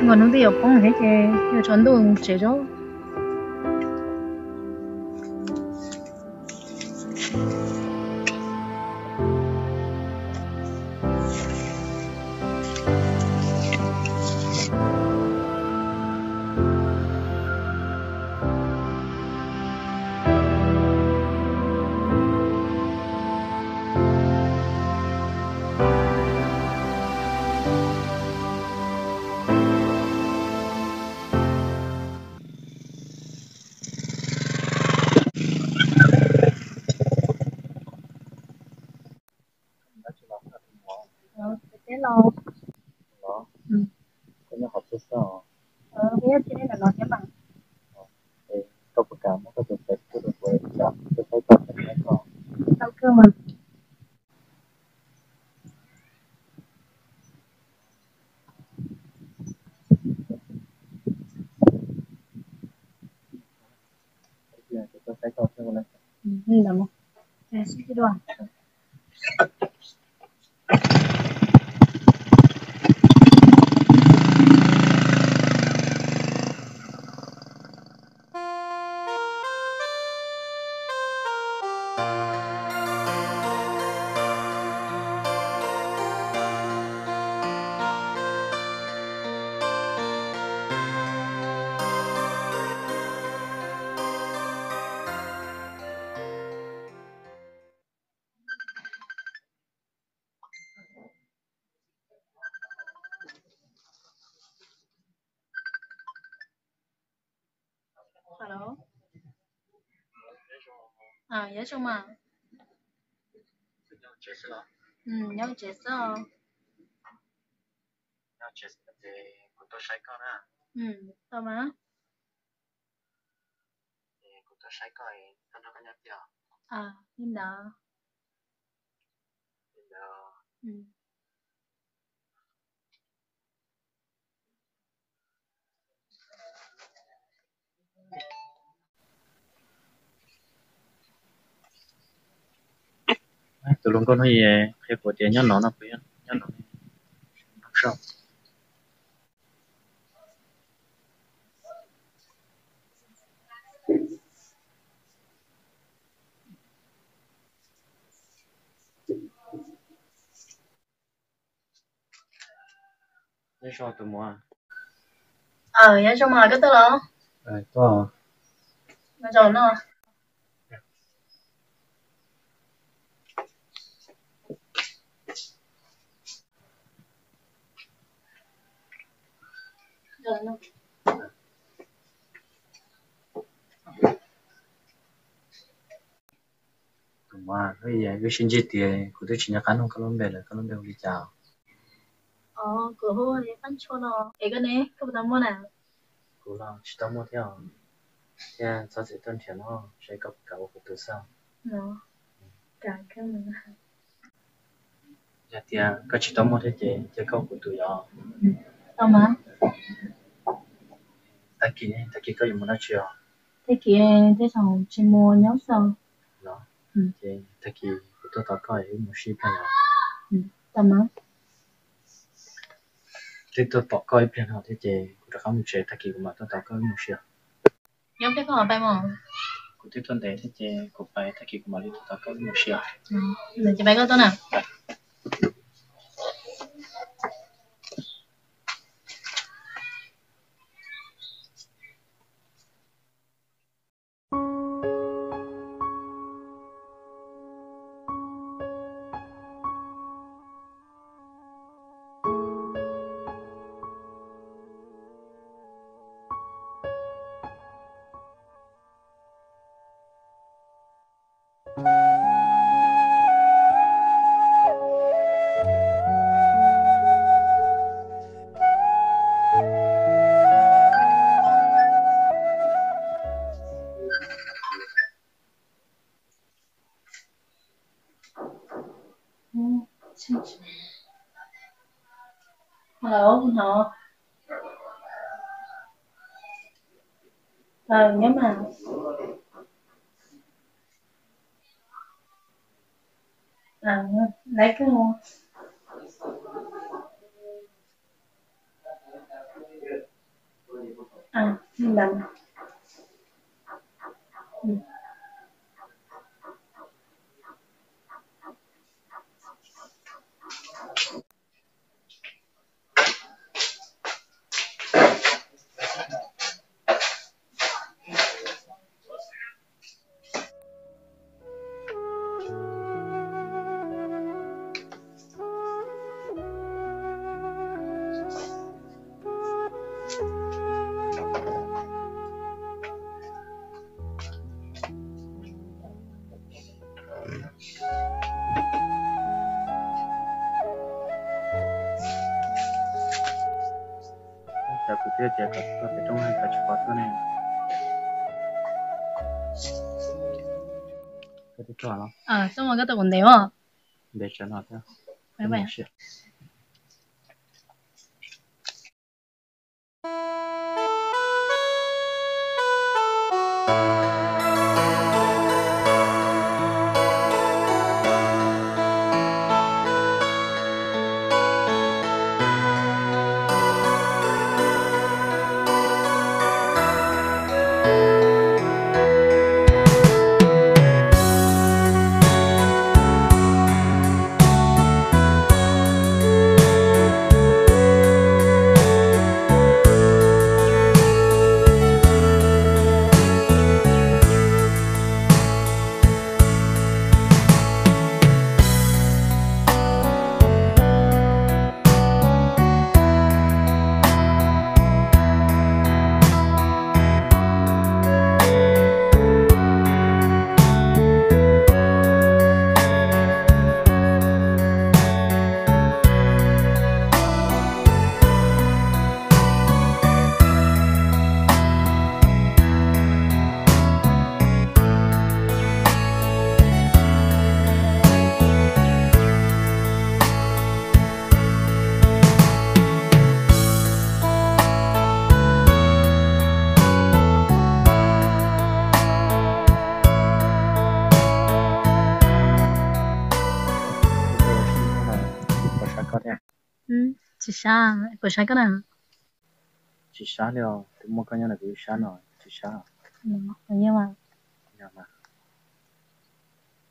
Mas hnub twb yuav poob thiab ces yuav tsaus ntuj mus tsev tso. Koj nyob qhov twg xwb os? Koj puas kam muab koj tus Facebook rau kuv, kuv tuaj saib koj, saib koj. Tau kawg mas. Alo. Nyob zoo mas. Nyob tsev xwb os. Tau mas. Li ntawd. Tus hluas nkauj no qhia kuv tias nyob no no, kuv nyob no. Nyob zoo tus muam. Nyob zoo mas, koj tuaj los? Tuaj. Nyob zoo no. Tus muam, wb sib ntsib tias kuv twb tsis nco qab nug koj lub npe lawm, koj lub npe hu li cas? Kuv hu Fab Ntshua no. Es koj ne, koj puas tau muaj na? Kuv los tsis tau muaj thiab os. Thiaj txhob txwm tuaj nrhiav no, seb koj puas kam ua kuv tus xwb. Yog tias koj tsis tau muaj thiab ces cia koj ua kuv tus yom. Tau mas. Tag kis, tag kis koj yuav mus dab tsi os? Tag kis tej zaum tsis mus, nyob xwb. Los, ces tag kis kuv tuaj tos koj wb mus sib pliag yom. Tau mas. Twb tuaj tos koj ib pliag no thiab ces kuv rov qab mus tsev, tag kis kuv mam tuaj tos koj wb mus sib. Nyob peb koj pais mog. Kuv twb tuaj ntev thiab ces kuv pais, tag kis kuv mam li tuaj tos koj wb mus sib. Ces pais koj tuaj na. Hello, hnov. Nyob mas. Laiv kawg. Cov kwv tij tias kom tuaj pem roob, koj tsis pom tuaj ne. Koj twb tuaj los? Tuaj mas koj tau kuv ntev os. Ntev tsawv no thiab. Puas sab koj thiab? Tsis sab, puas sab koj na? Tsis sab li os, twb muaj koj nyob no kuv yeej sab no, tsis sab. Yog mas.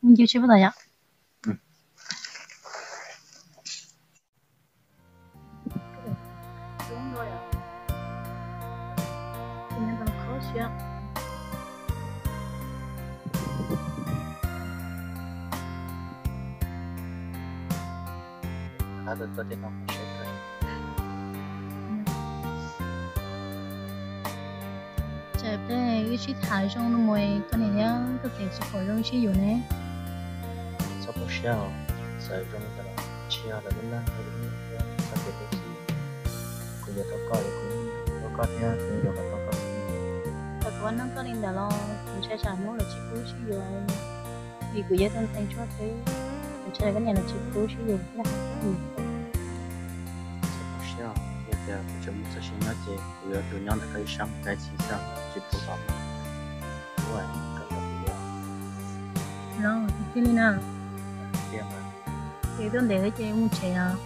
Ncig sib pab tau yom. Ces peb wb sib tham zoo no mus, koj niam thiab koj txiv tsis pom zoo sib yuav ne. Txhob poob siab os, txawm zoo li cas los tsis yog lawv lub neej, txhob tias poob siab. Kuv yuav tau koj, kuv hlub koj thiab kuv yuav kom tau koj. Txawm kuv ua neej koj li ntawd los kuv ntshai tsam hnub lawv tsis pub sib yuav, vim kuv yog tus ntees tshuaj xwb, kuv ntshai koj niam lawv tsis pub sib yuav thiab. Txhob poob siab os, yog tias kuv tseem muaj txoj sia nyob ces kuv yuav tus nyob ntawm koj ib sab mus tag tsis xwb, tsis pub kom ua koj nrog kuv yuav. Los, tiag li na. Tiag mas. Ces tuaj ntev thiab ces mus tsev os.